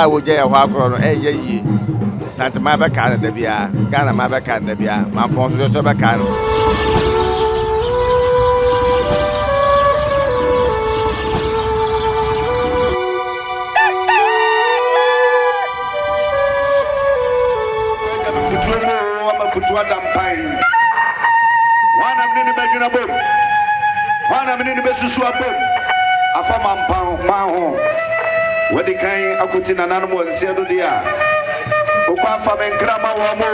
Gya a wogya yɛ hɔ akorɔ no ɛnyɛ yie. Santeman bɛkaa no da biara, Ghana man bɛkaa no da biara, Mampɔn nso nso bɛkaa no. Futuo mu oo, ama futuo ada mpan. Hwan na mene no bɛdwene abom? Hwan na mene no bɛsusu abom afa mampan man ho? Wadi kan akɔti nananom wɔ nseɛ do deɛ a, wokɔ afa me nkra ma wɔn oo.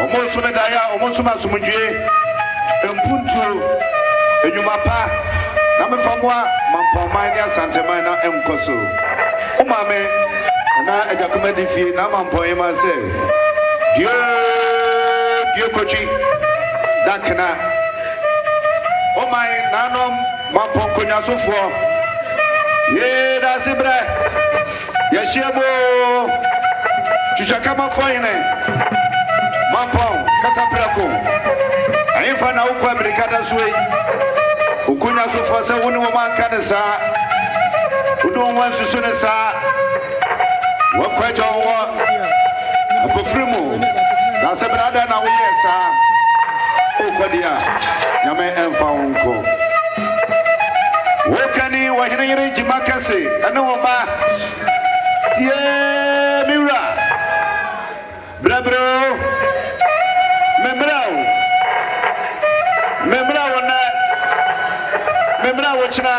Wɔn nso me daeɛ a, wɔn nso me asomdwoeɛ, mpuntuo, nnwuma pa, na mefa mmoa Mampɔnman ne Asanteman na ɛnkɔ so. Wo maame, Nana Agyakom adi fie na Mampɔnhema sɛ, Due oo, due kotwi, dakena. Wo man, nanom, Mampɔn nkonwasofoɔ, yee, dase brɛ. Yɛahyia mu oo, Twitwakamafo Hene, Mampɔn, kasa prɛko. Ɛhefa na wokɔ amirika da so yi? Okonyasofoɔ sɛ wo ne wɔn anka no saa, wo ne wɔn ansusu no saa. Wɔakɔ agya wɔn wɔ apofiri mu, na sɛ berɛ adɛn na woyɛɛ saa? Wokɔ deɛ a, Nyame ɛmfa wo nko. Wokani ɔhene yere Gyima kɛse ne wo mma. Tie me wura. Brɛbrɛ o, memmrɛ o. Memmrɛ wo nnɛ, memmrɛ wo kyena,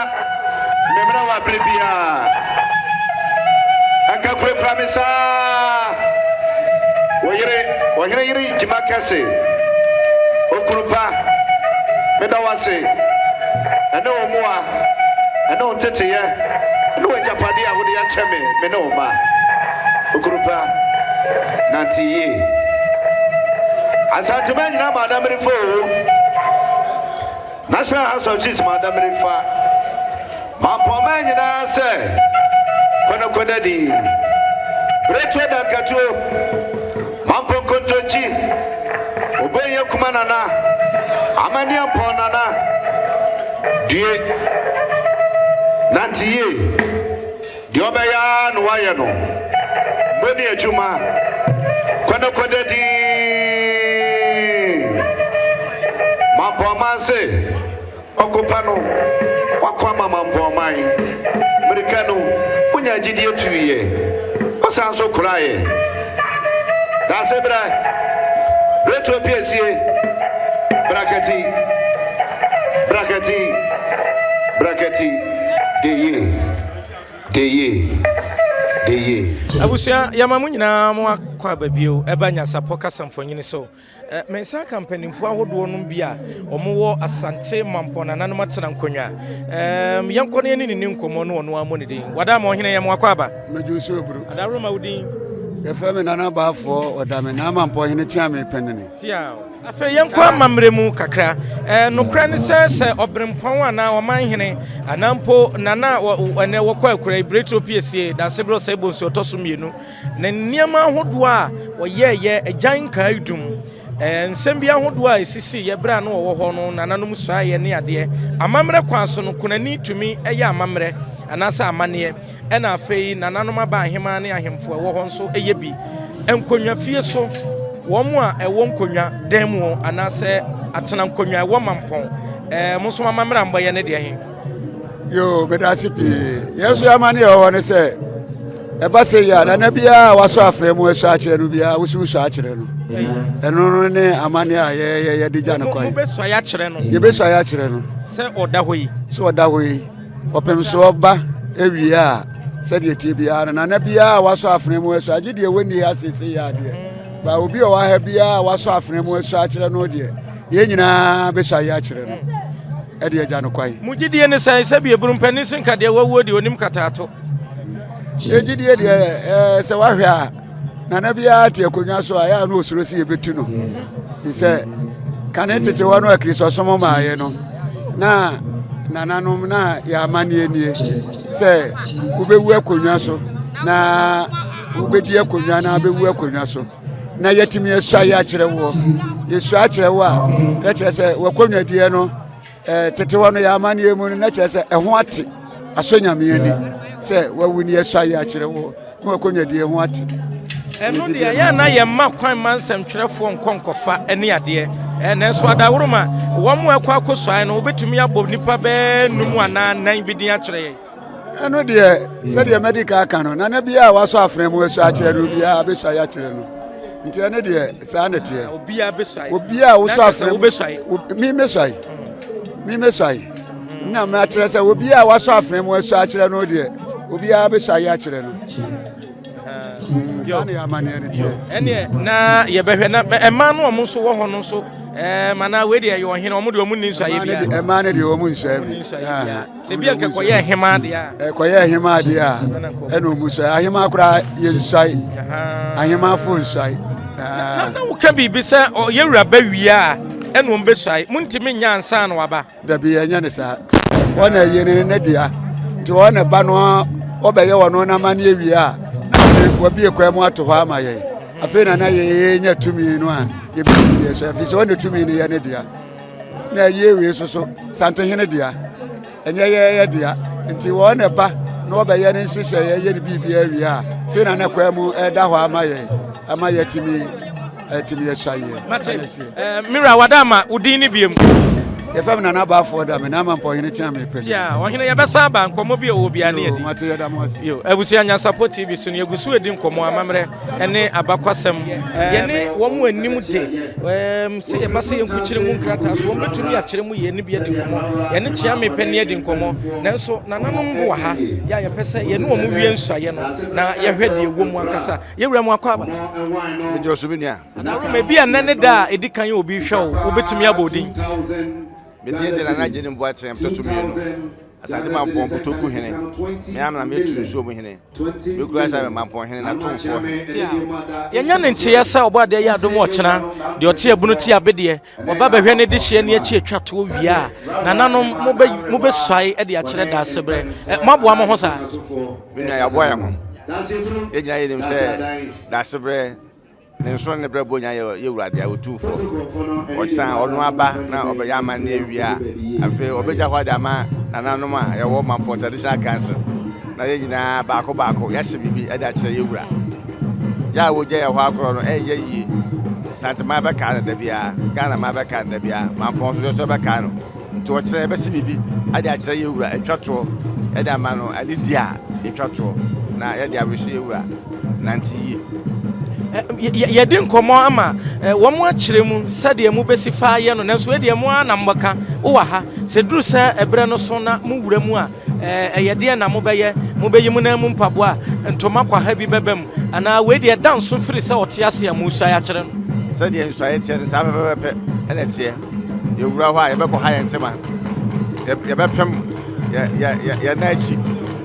memmrɛ wo abere biara. Anka kurakura me saa. Wo yere, ɔhene yere Gyima kɛse, okunu pa, meda wo ase ɛne wo mmoa. Ɛne wo nteteyɛ ne w'agyapadeɛ a wode akyɛ me, me ne wo mma. Okunu pa, nante yie. Asanteman nyinaa ma Adamirifa oo. National House of Chiefs ma Adamirifa. Mampɔnman nyinaa sɛ kɔnɔkɔdadi. Beretuo dankatuo. Mampɔn kontonkyi. Oboyɛ kuma nana. Amaniampɔn nana. Due. Nante yie. Deɛ ɔbɛyɛ ara na wayɛ no. Bɔ ni adwuma. Kɔnɔkɔda dinn. Mampɔnman se ɔko pa no wako ama Mampɔnman. Mmirika no wonya gyidie tuiɛ. Wosan nso koraeɛ. Daase brɛ. Retro piesie. Brakati. Brakati. Brakati. Deye. Deye. Deye. Abusua, yɛma mo nyinaa mo akɔ aba bio ɛba Nyansapɔ kasa mfonini so. Me nsa aka mpanimfoɔ ahodoɔ nom bi a wɔwɔ Asante Mampɔn nananom atena nkonnwa. Yɛnkɔ na yɛne ne ni nkɔmmɔ na ɔno ammɔ ne din. Wada ama ɔhene yɛ mo akɔ aba. Medwo so aburo. Adaworoma wo din? Yɛfrɛ me Nana Baafoɔ Ɔdame na Mampɔn hene kyea me panini. Tia. Afei yɛnkɔ amammerɛ mu kakra. Nokorɛ ne sɛ sɛ ɔberempɔn anaa ɔmanhene anaa mpo nana a ɛnɛ wɔkɔ akura yi Breturo Piesie, Dasebrɛ Ɔsɛe Bonsu ɔtɔ so mmienu, Ne nneɛma ahodoɔ a wɔyɛeɛ, agyan nkaedum, nsɛm bi ahodoɔ a ɛsisiiɛ berɛ a na wɔwɔ hɔ no, nananom suaeɛ ne adeɛ. Amammerɛ kwan so no, kunani tumi yɛ amammerɛ anaasɛ amanneɛ, ɛna afei nananom aba ahemaa ne ahemfo a ɛwɔ hɔ nso yɛ bi. Nkonnwa fie so, wɔn a ɛwɔ nkonnwa dan mu anaasɛ atena nkonnwa ɛwɔ mampɔn, mo nso amammerɛ a mobɛyɛ ne deɛ he? Yoo, meda ase pii. Yɛn nso yɛama ne ɛwɔ hɔ ne sɛ ɛba sɛ yi a nana biara a wasɔ afrɛ mu asɔ akyerɛ no biara wosi wosɔ akyerɛ no. Ɛno no ne amane a yɛyɛ yɛde gya no kwan. Mobɛsɔ ayɛ akyerɛ no. Yɛbɛsɔ ayɛ akyerɛ no. Sɛ ɔda hɔ yi. Sɛ ɔda hɔ yi. Ɔpem so ɔba ewie a sɛdeɛ tie biara no nana biara a wasɔ afrɛ mu asɔ agye deɛ wɔnni ha seesei yɛ adeɛ. Ba obi a ɔwɔ ha biara a wasɔ afrɛ mu asɔ akyerɛ no deɛ yɛn nyinaa bɛsɔ ayɛ akyerɛ no. ɛde agya no kwan. Mo gyidie ne sɛn? Sɛbi eburu mpanin se nka deɛ wawuo deɛ onim kataato. Yɛ gyidie deɛ ɛɛ sɛ wahwɛ a nana biara te akonnwa so a ɛyɛ a na osuro sɛ yɛbɛtu no sɛ kane tete hɔ no akrisɔsom maayɛ no na nananom na yɛ amanneɛ nie sɛ wobɛwu akonnwa so na wobɛdi akonnwa na wobɛwu akonnwa so na yɛatumi asua yɛ akyerɛ woɔ yɛsua akyerɛ wo a na kyerɛ sɛ wakɔnwadiɛ no eh, tete hɔ no yɛ amanneɛ mu no na kyerɛ sɛ ɛho ate Asɔ Nyame ani sɛ wawu ne yɛsɔ ayɛ akyerɛ wo na wakɔnwadie ho ate. Ɛno deɛ ɛyɛ a na yɛmma kwan ma nsɛmtwerɛfoɔ nkɔ nkɔfa ne adeɛ. Nanso adaworoma, wɔn a ɛkɔ akɔsuae no, wobɛtumi abɔ nnipa bɛɛ num anaa nan bi din akyerɛ yɛn. Ɛno deɛ sɛdeɛ madi ka aka no, nana biara a wasɔ afena mu asu akyerɛ no biara bɛsuae akyerɛ no. Nti ɛno deɛ saa na ɛteɛ. Obiara bɛsuae. Obiara a wosɔ afena mu. Mi mɛsuae. Mi mɛsuae. Na makyerɛ sɛ obiara a wasɔ afena mu asu akyerɛ no deɛ obiara bɛsuae akyerɛ no. Saa na yɛ amanneɛ no teɛ. Ɛneɛ na yɛbɛhwɛ na ɛmaa no ɔmo nso wɔ hɔ no nso ɛɛ mana wei deɛ ɛyɛ ɔhene ɔmo deɛ ɔmo nni nsuaeɛ biara. Ɛmaa no deɛ ɔmo nsuae bi. Sɛ bi a nka kɔyɛ hemaa deɛ a. Ɛkɔyɛ hemaa deɛ a ɛna ɔmu suae. Ahemaa koraa yɛ nsuae. Ahemaafo nsuae. Na na woka biribi sɛ yɛwura ba wie a ɛna ɔm bɛsuae. Montumi nyɛ ansa na waba. Dabi yɛnyɛ ne saa. Wɔn na ɛyɛ ne ne dea. Nti wɔn na ba no ɔbɛyɛ wɔn no n'amanneɛ wie a na afei wɔabie kwan mu ato hɔ ama yɛn. Afei na na yɛnya tumi no a yɛbɛtumi deɛ so ɛfiri sɛ wɔn na tumi no yɛ ne dea. na ɛyɛ wei nso so santehene dea ɛnyɛ yɛyɛ dea nti wɔn na ɛba na wɔbɛyɛ ne nhyehyɛ yɛyɛ ne biribi awie a afei na ne kwan mu ɛda hɔ ama yɛn ama yɛatumi atumi asua yɛ. Mate mewura wada ama wo din ne biem. Yɛfɛ me nana baafoɔ da me na ama mpɔhene kyɛn me pɛ. Tia ɔhene yɛbɛsan aba nkɔmmɔ bi a ɔwɔ biara ne yɛdi. Mate yɛda mo ase. Yo abusua Nyansapɔ TV so no yɛgu so redi nkɔmmɔ amammerɛ ne abakwasɛm. Yɛne wɔn anim de, sɛ yɛba sɛ yɛnkukyere ngu nkrataa so, wɔbɛtumi akyerɛ mu yɛne bi adi nkɔmmɔ. Yɛne Kyeame Panin adi nkɔmmɔ. Nanso nananom wɔ ha yɛ a yɛpɛ sɛ yɛne wɔn wie nsuaeɛ no na yɛhwɛ deɛ ɛwɔ mu ankasa. Yɛwura mu akɔ aba. Megye wo so me nua. Anaa ebi a nnɛ ne da a ɛdi kan obi hwɛ wo, wobɛtumi abɔ odin. Me din de Nana Gyene Boateng, mtɔ so mmienu. Asante Mampɔn Kotoku hene. Me ara na metu nsuo mu hene. Mekura sɛ Mampɔn hene na tumfoɔ hene. Yɛnya ne nteɛ sɛ Ɔbɔadeɛ yɛ adom ɔkyena, deɛ ɔte abunu te abedeɛ, wɔba bɛhwɛ ne dehyeɛ ne akyi atwa toɔ wie a, nananom mobɛsuae de akyerɛ daasebrɛ. Moaboa mo ho saa? Me nua, yɛaboa yɛn ho. Yɛn nyinaa yɛnim sɛ daasebrɛ Ne nsono ne ne brɛboɔ nyinaa yɛ yɛ Wura dea, Otumfoɔ. Ɔkyena ɔno aba na ɔbɛyɛ amanneɛ wie a, afei ɔbɛgya hɔ de ama nananom a yɛwɔ Mampɔn Traditional Council na yɛn nyinaa baako baako yɛahyɛ biribi de akyerɛ yɛ Wura. Yɛ a wɔgya yɛ hɔ akorɔ no ɛnyɛ yie. Santeman bɛkae no da biara, Ghanaman bɛkae no da biara, Mampɔn nso yɛsɔ bɛkae no. Nti ɔkyerɛ yɛbɛhyɛ biribi de akyerɛ yɛ Wura, atwa toɔ de ama no anidie a ɛtwa toɔ na yɛde awehyɛ yɛ Wura nante yie. Yɛdi nkɔmmɔ ama wɔn akyerɛ mu sɛdeɛ mobɛsi fa ayɛ no, nanso ɛdeɛ mo ara na mobɛka. Wowɔ ha, sɛ duru sɛ ɛberɛ no so na mowura mu a, ɛyɛ deɛn na mobɛyɛ? Mobɛyi mo nan mu mpaboa a ntoma kwaha bi bɛba mu? Anaa wei deɛ ɛda nso firi sɛ ɔte ase a moresuae akyerɛ no? Sɛdeɛ nsuaeɛ teɛ no, saa pɛpɛpɛpɛ na ɛteɛ. Yɛwura hɔ a, yɛbɛkɔha yɛn ntoma, yɛbɛpem yɛn nan akyi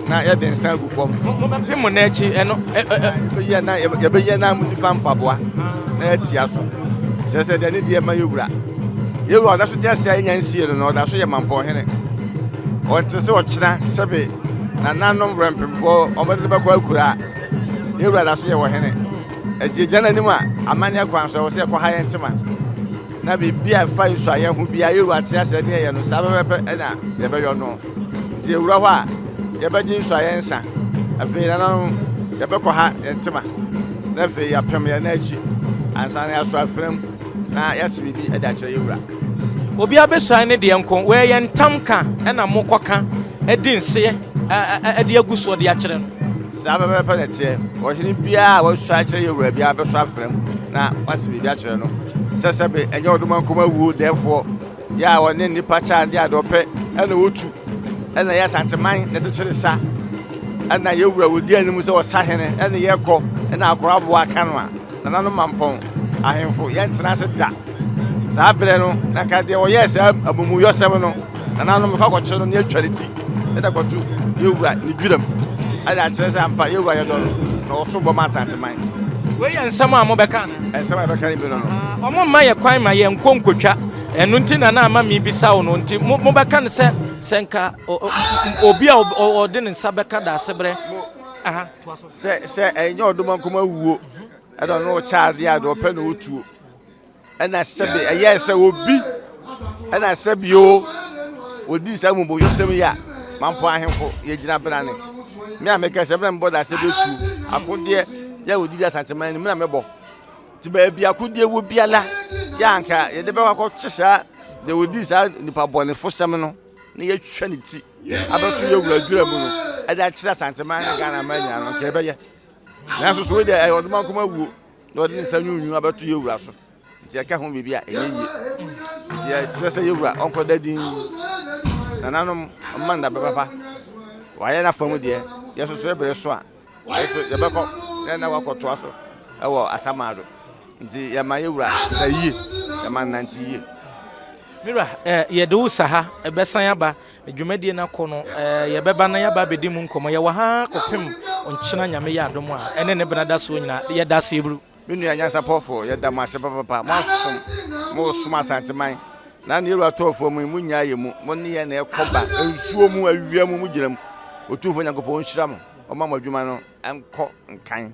na yɛde nsa agu fam. Mobɛpem mo nan akyi ɛno. Yɛbɛyi yɛn nan nifa mpaboa na yɛatia so. Kyerɛ sɛ deɛ ne deɛ ma yɛwura. Yɛwura ɔda so te ase a yɛnya nsie no na ɔda so yɛ mampɔnhene. Ɔnte sɛ ɔkyena sɛbe nananom werɛmpemfoɔ ɔmɔde no bɛkɔ akura. Yɛwura da so yɛ ɔhene. Ɛti yɛgyina n'anim a amanneɛ kwan so ɛwɔ sɛ yɛkɔha yɛn ntoma. Na biribi a ɛfa nsuayɛ ho biara, yɛn Wura te ase ne yɛyɛ no saa pɛpɛpɛ na yɛbɛyɔ no. Nti yɛwura hɔ a, yɛbɛgye nsuayɛ nsa. Afei nananom, yɛbɛkɔ ha yɛn ntoma, na afei yɛapem yɛn nan akyi ansa na yɛasɔ afena mu na yɛase biribi de akyerɛ yɛn Wura. Obiara bɛsuae ne deɛ nko. Wei yɛ ntam ka na mokɔka di nseɛ de agu soɔ de akyerɛ no. Saa pɛpɛɛpɛ na ɛteɛ. Ɔhene biara a wasua akyerɛ yɛn wura biara bɛsɔ afena mu na wase biribi akyerɛ no. Sɛ sɛbe ɛnyɛ ɔdomankoma awuo dɛɛfoɔ yɛ a ɔne nnipa kyɛ adeɛ a deɛ ɔpɛ ɛna ɔtu ɛna ɛyɛ Asanteman na ɛkyekyere sa ɛna yɛn wura ɔdi anim sɛ ɔsahene ɛne yɛkɔ ɛna akora aboa aka no a nananom mampɔn ahemfo yɛntena ase da. Saa berɛ no, na nka deɛ ɔyɛɛ saa amumuyɔsɛm no, nananom kɔ akɔkyere no na yɛatwa ne ti de akɔto yɛwura ne dwiram de akyerɛ sɛ ampa yɛwura yɛdɔ no na ɔso bɔ ma Asanteman. Wei yɛ nsɛm a mobɛka anaa? Nsɛm a yɛbɛka no bi no no. Wɔn mma yɛ kwan ma yɛn nkɔ nkotwa, ɛno nti na na ama mebisa wo no, nti mobɛka no sɛ sɛ nka obi a ɔde ne nsa bɛka daasebrɛ. Aha, toa so. Sɛ sɛ ɛnyɛ ɔdomankoma wuo ɛna ɔno ɔkyɛ adeɛ a deɛ ɔpɛ na ɔtuo. Ɛna sɛbe ɛyɛɛ sɛ obi ɛna sɛbe o ɔdii saa amumuyɔsɛm yi a. Mampɔn ahemfo yɛgyina brane. Me a meka sɛ, mena mebɔ dase bɛtu akodeɛ yɛ wɔdidi Asanteman no, mena mebɔ. Nti baabi akodeɛ wɔ biara yɛ anka yɛde bɛkɔ akɔkye saa deɛ wɔdi saa nipa bɔnefosɛm no na yɛatwa ne ti abɛto yɛ wura dwira mu no ɛde akyerɛ Asanteman ne Ghana man nyinaa no, nka yɛbɛyɛ. Nanso so wei deɛ ɛyɛ ɔdomankoma awuo na ɔde ne nsa nwunwunu abɛto yɛ wura so. Nti yɛka ho biribi a ɛnyɛ yie. Nti yɛsrɛ sɛ yɛwura ɔnkɔda din. Nananom mma no dabɛ papa. Wayɛ n'afa mu deɛ, yɛn nso so yɛbrɛ so a, yɛn nso yɛbɛkɔ na yɛn wakɔtoa so ɛwɔ Asamado. Nti yɛma yɛwura da yie, yɛma no nante yie. Me wura, eh, yɛde wo sa ha, ɛbɛsan aba. Dwumadie no akɔ no, eh, yɛbɛba na yɛaba abɛdi mu nkɔmmɔ. Yɛwɔ ha kɔpem nkyena Nyame yɛ adom a, ɛne ne bena da soɔ nyinaa. Yɛda ase aburu. Me nua nyansapɔfo, yɛda mo ase papapa. Moasom, moresom Asanteman. Na ne yɛwura tɔɔ fam yi, monnyaa yɛn mu. Mo ne yɛn na ɛkɔ ba. Nsuo mu, awia mu, mogyina mu. Otumfoɔ Nyankopɔn nhyira mo. Ɔmma mo adwuma no nkɔ nkan.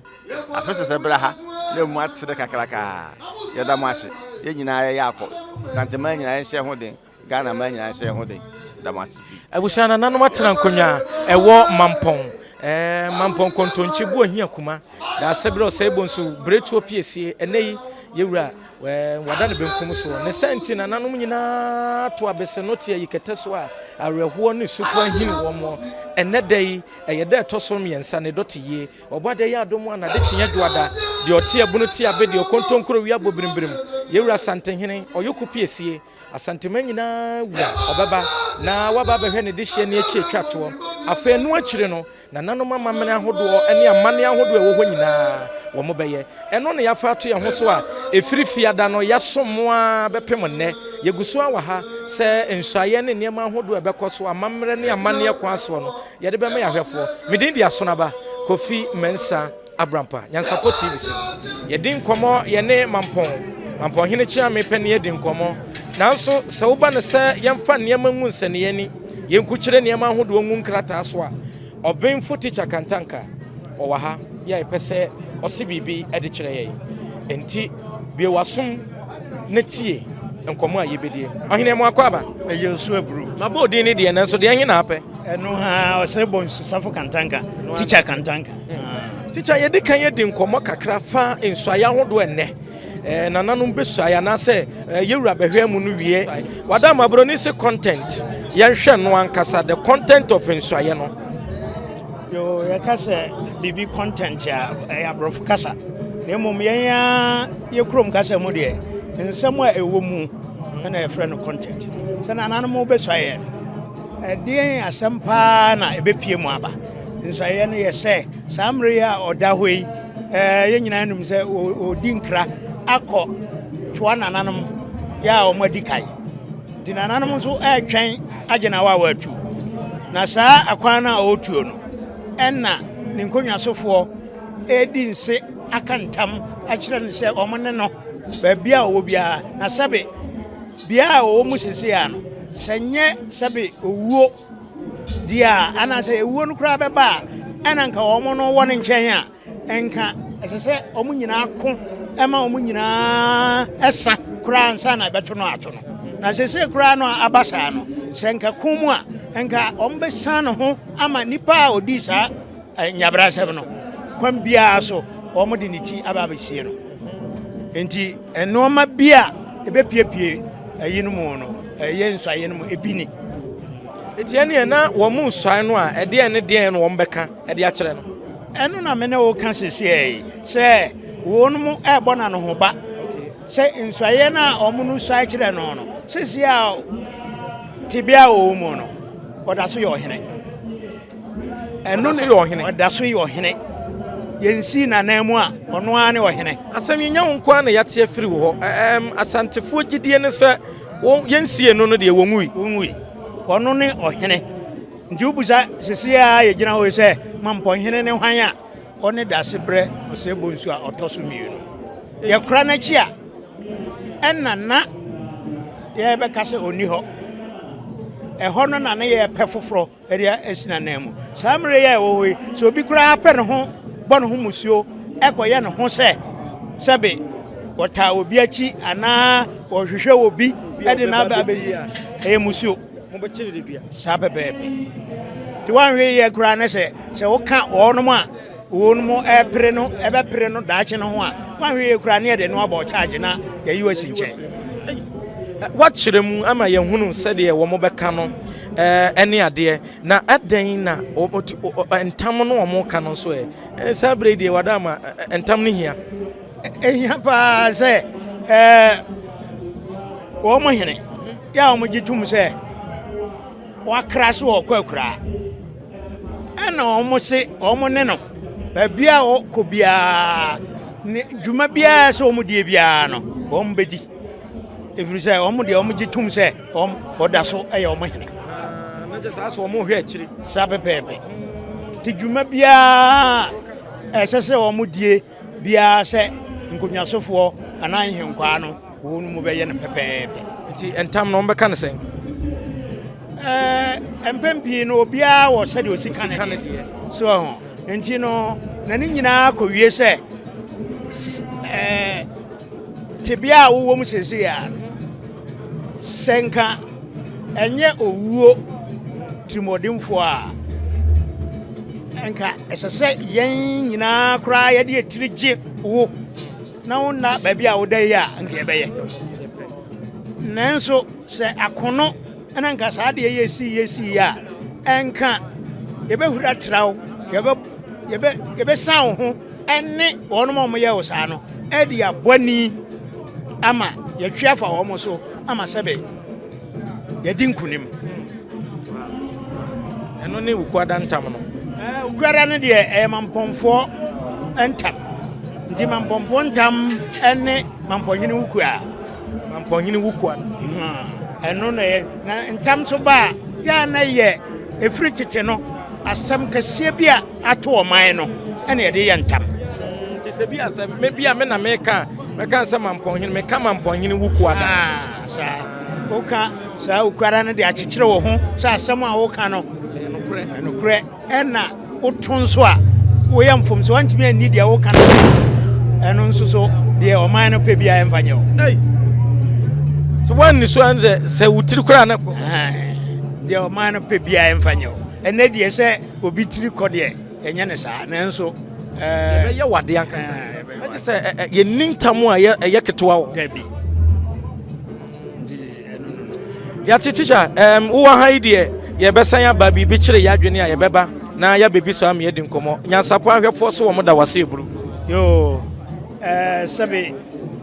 Afe sesɛ bra ha na emu atrɛ kakrakaa. Yɛda mo ase. Yɛn nyinaa yɛyɛ akɔ. Asanteman nyinaa yɛnhyɛ ho den. Ghana man nyinaa nhyɛ yɛn ho den. Da mo ase pii. Abusua nananom atena nkonnwa a ɛwɔ Mampɔn, eh, Mampɔn Kontonkye Buohia Kuma, Daasebrɛ Ɔsɛe Bonsu Beretuo Piesie, ɛnɛ yi yɛwura eh, wada ne benkum soɔ. Ne saa nti nananom nyinaa to abese no te ayi kɛtɛ so a awerɛhoɔ ne suku ahini wɔn. Ɛnɛ da yi ɛyɛ da ɛtɔ so mmiɛnsa ne dɔte yie. Ɔbɔadeɛ yɛ adom a n'adekyeɛ dwoada, deɛ ɔte abunu te abe, deɛ ɔkontonkoro wia bɔ birimbirim, yɛwura Asantehene, Ɔyoko Piesie. Asantema nyinaa wura, ɔbɛba na waba abɛhwɛ ne dehyeɛ ne akyi atwa toɔ. Afei ɛno akyiri no, nananom amammerɛ ahodoɔ ne amanneɛ ahodoɔ a ɛwɔ hɔ nyinaa, wɔbɛyɛ. Ɛno na yɛafa ato yɛn ho so a ɛfiri Fiada no, yɛasom mo ara bɛpem nnɛ. Yɛgu so ara wɔ ha sɛ nsuaeɛ ne nneɛma ahodoɔ a ɛbɛkɔ so amammerɛ ne amanneɛ kwan soɔ no, yɛde bɛma yɛn ahwɛfoɔ. Me din de Asonaba Kofi Mensah. Abrampa, Nyansapɔ TV so. Yɛdi nkɔmmɔ yɛne Mampɔn, Mampɔnhene Kyeame panin adi nkɔmmɔ. Nanso sɛ woba no sɛ yɛmfa nneɛma ngu nsɛnneɛ ani, yɛnkukyire nneɛma ahodoɔ ngu nkrataa so a, Ɔbenfo Tikya Kantanka, ɔwɔ ha yɛ a yɛpɛ sɛ ɔse biribi de kyerɛ yɛn. Enti bue w'asom na tie nkɔmmɔ a yɛbɛdie. Ɔhene mo akɔ aba? Ɛyɛ nsu aburu. Mabɔ odin ne deɛ nanso deɛ ɛhe na apɛ? Ɛno ha ɔsɛ bɔ nsu safo kantanka, tikya kantanka. Tikya yɛdi kan yɛdi nkɔmmɔ kakra fa nsuaeɛ ahodoɔ ɛnnɛ. Eh, nananom bɛsuaeɛ anaasɛ eh, yɛwura bɛhwɛ mu no wie. Wada ma buroni se content. Yɛnhwɛ no ankasa the content of nsuaeɛ no. Yo, yɛka sɛ biribi content a ɛyɛ aborɔfo kasa na mmom yɛn a yɛ kurom kasa mu deɛ nsɛm a ɛwɔ mu na yɛfrɛ no content. Sɛ nananom bɛsuaeɛ no ɛdeɛn asɛm paa na ɛbɛpie mu aba? Nsuaeɛ no yɛ sɛ saa mmerɛ yi a ɔda hɔ yi yɛn nyinaa nim sɛ ɔdi nkra akɔ toa nananom yɛ a wɔn adi kan. Nti nananom nso ɛretwɛn agye na wa watu. Na saa akwan no a ɔretuo no, ɛna ne nkonnwasofoɔ ɛredi nse aka ntam akyerɛ no sɛ wɔn ne no baabi a ɔwɔ biara. Na sɛbe bea a ɔwɔ mu seesei a no, sɛ nyɛ sɛbe owuo deɛ a, anaasɛ ewuo no koraa bɛba a, ɛna nka wɔn no wɔ ne nkyɛn a, nka ɛsɛ sɛ wɔn nyinaa ko ma wɔn nyinaa sa koraa ansa na ɛbɛto no ato no. Na seesei koraa no a aba saa no, sɛ nka ko mu a, nka wɔbɛsan ne ho ama nipa a ɔdii saa nyabrasɛm no, kwan biara so wɔde ne ti aba abɛsie no. Nti nneɛma bi a ɛbɛpiepie ɛyi no mu no, ɛyɛ nsuaeɛ no mu ebi ni. Nti ɛneɛ na wɔn mu nsuae no a ɛdeɛn ne deɛn na wɔn bɛka de akyerɛ no? Ɛno na me ne wo ka seesei yi, sɛ wɔnom rebɔ no anohoba sɛ nsuaeɛ no a wɔn no suae kyerɛ no no, seesei a tebea a ɔwɔ mu no, ɔda so yɛ ɔhene. Ɛno ne ɔda so yɛ ɔhene. Yɛnsii n'anan mu a, ɔno ara ne ɔhene. Asɛm yi nyɛ wo nko ara na yɛate afiri wo hɔ. Ɛɛm, Asantefoɔ gyidie ne sɛ yɛnsie no no deɛ wɔnwui. Wɔnwui. Ɔno ne ɔhene. Nti wobisa sesei a yɛgyina hɔ yi sɛ Mampɔnhene ne hwan a, ɔne Dasebrɛ Osei-Bonsu a ɔtɔ so mmienu. Yɛkora n'akyi a, ɛna na yɛbɛka sɛ ɔnni hɔ. Ɛhɔ no na ne yɛpɛ foforɔ de asi n'anan mu. Saa mmerɛ yi a ɛwɔ hɔ yi, sɛ obi koraa pɛ ne ho bɔ ne ho musuo ɛkɔyɛ ne ho sɛ sɛbe wɔtaa obi akyi anaa wɔhwehwɛ obi de no aba abɛyi a, ɛyɛ musuo. Mobɛkyere de dua. Saa pɛpɛɛpɛ. Nti woanhwɛ yie koraa ne sɛ sɛ woka wɔnom a wɔnom ɛpere no ɛbɛpere no daakye no ho a, woanhwɛ yie koraa ne yɛde no abɔ charge na yɛyi wo asi nkyɛn. Woakyerɛ mu ama yɛahunu sɛdeɛ wɔbɛka no ɛne adeɛ. Na adɛn na ntam no wɔka no nso ɛ? Saa berɛ yi deɛ wada ama ntam no hia. Ehia paa sɛ ɛɛ wɔn hene yɛ a wɔgye tom sɛ wakra so ɔkɔ akuraa ɛna wɔn se wɔn ne no baabi a ɔkɔ biara ne dwuma biara sɛ wɔn die biara no wɔn bɛdi ɛfiri sɛ wɔn deɛ wɔn gye tom sɛ wɔn ɔda so yɛ wɔn hene. Na kyɛ saa so wɔn hwɛ akyiri. Saa pɛpɛɛpɛ te dwuma biara ɛsɛ sɛ wɔn die biara sɛ nkonnwasofoɔ anaa nhenkwaa no wɔn mu bɛyɛ no pɛpɛɛpɛ. Nti ntam no wɔbɛka no sɛn? Ɛɛ mpɛn pii no obiara wɔ sɛdeɛ osi ka ne deɛ so ɛho nti no na ne nyinaa kɔwie sɛ ɛɛ tebea a wowɔ mu seesei a no sɛ nka ɛnyɛ owuo tirimɔdenfoɔ a nka ɛsɛ sɛ yɛn nyinaa koraa yɛde atiri gye wo na wo nna baabi a woda yi a nka yɛbɛyɛ nanso sɛ akono ɛna nka saa deɛ yɛsi yɛsi yi a ɛnka yɛbɛhura tra wo yɛbɛsan wo ho ɛne wɔn a wɔyɛ wo saa no ɛde abɔ ani ama yɛtwe afa wɔn so ama sɛbe yɛdi nkunim. Ɛno ne Wukuada ntam no. Wukuada no deɛ ɛyɛ mampɔnfoɔ ntam. Nti mampɔnfoɔ ntam ne mampɔnhene wukua. Mampɔnhene wukua no. Ɛno na ɛyɛ na ntam so ba a yɛ a na yɛ ɛfiri tete no asɛm kɛseɛ bi a ato ɔman no ɛna yɛde yɛ ntam. Nti sɛ bi a sɛ me bi a me na meka mɛka sɛ mampɔnhene meka mampɔnhene wukuada. Ah, saa woka saa wukuada no de akyekyere wo ho sɛ asɛm a woka no ɛnokorɛ ɛna woto nso a woyɛ mfomso wantumi anni deɛ woka no ɛno nso so deɛ ɔman no pɛ biara ɛmfa nyɛ wo. So woanni so sɛ sɛ wo tiri koraa na kɔ. Deɛ ɔman no pɛ biara ɛmfa nyɛ wo. Ɛnɛ deɛ sɛ obi tiri kɔ deɛ ɛnyɛ ne saa nanso yɛbɛyɛ wade ankasa ɛkyɛ sɛ yɛnni ntam a ɛyɛ ketewa wɔ dabi. Yɛate tikya um, wowɔ ha yi deɛ yɛbɛsan aba biribi kyerɛ yɛ adwene a yɛbɛba na yɛabɛbi saa ma yɛadi nkɔmmɔ. Nyansapɔ ahwɛfoɔ so wɔn da wase eburu. Yoo ɛɛ sɛbe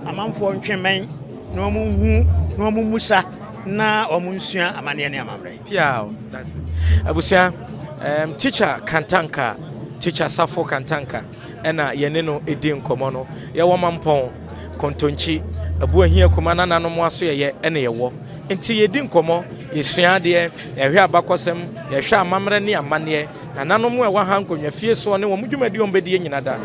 amanfoɔ ntwe mmɛn na wɔn nhu na wɔn mmusa na wɔn nsua amanneɛ ne amammerɛ. Piaw, that's it. Abusua, um, teacher Kantanka, teacher Safo Kantanka, ɛna yɛne no ɛdi nkɔmmɔ no. Yɛwɔ Mampɔn, Kontonkyi, Abuahia Kuma nananom asoɛyɛ ɛna yɛwɔ. Nti yɛdi nkɔmmɔ, yɛsua adeɛ, yɛhwɛ abakɔsɛm, yɛhwɛ amammerɛ ne amanneɛ. Nananom a ɛwɔ ha nkonnwa fie soɔ ne wɔn dwumadi a wɔbɛdie nyina da.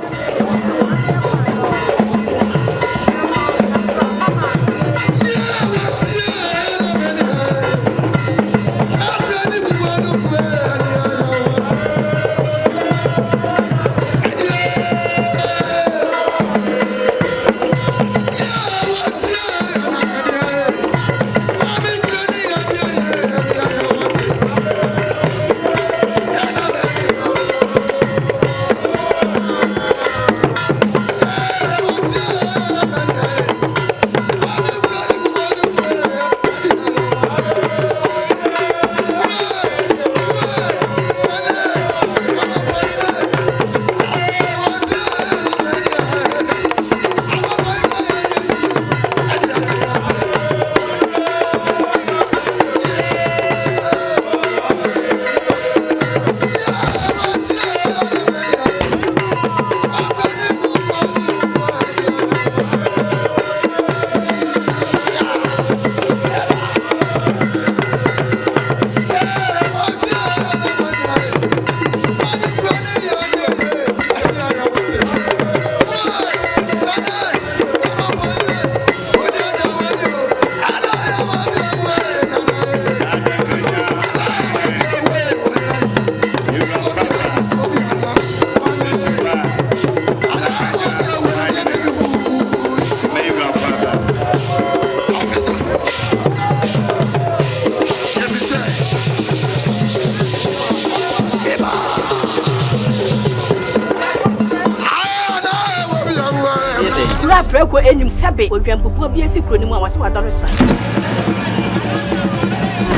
Owura Preko anim sɛbe odwampupuo bi asi kuro no mu a wɔse wadɔre sra.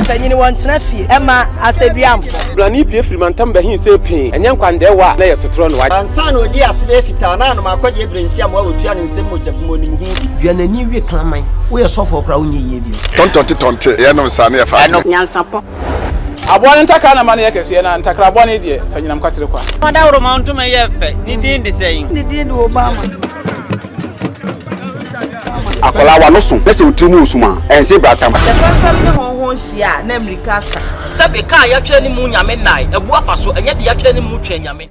Mpanyin wɔntena fie ɛma asɛduamfo. Blani pue firi mantam bɛhe sɛ pee, ɛnyɛ nkwandɛɛwa a na ɛyɛ sotorɔ na wagye. Ansa na ɔdii ase bɛyɛ fitaa na anom akɔdeɛ berɛ nsi amoa wɔtua ne nsam mogya bi mu ɔnim ho bi. Dua n'ani we kraman. Woyɛ sɔfoɔ koraa wonyɛ yie bio. Tɔntɔnte tɔnte yɛnom saa ne yɛfa adwene. Nyansapɔ. Aboa no ntakra na ma no yɛ kɛseɛ, na ntakra bɔne deɛ, fa nyinam kwatere kwa. Ɔdawuroma ntoma yɛ fɛ, ne din de sɛn? Ne din de Obama. Akwadaa w'ano so na sɛ wo tiri mu wɔ sum a, ɛnse bratam. Sɛ fɛmfɛm ne hɔnho hyia a, na mmirika asa. Sɛbe, ka a yɛatwerɛ ne mu Nyame nnae, abu afa so, ɛnyɛ deɛ yɛatwerɛ ne mu Twɛn Nyame.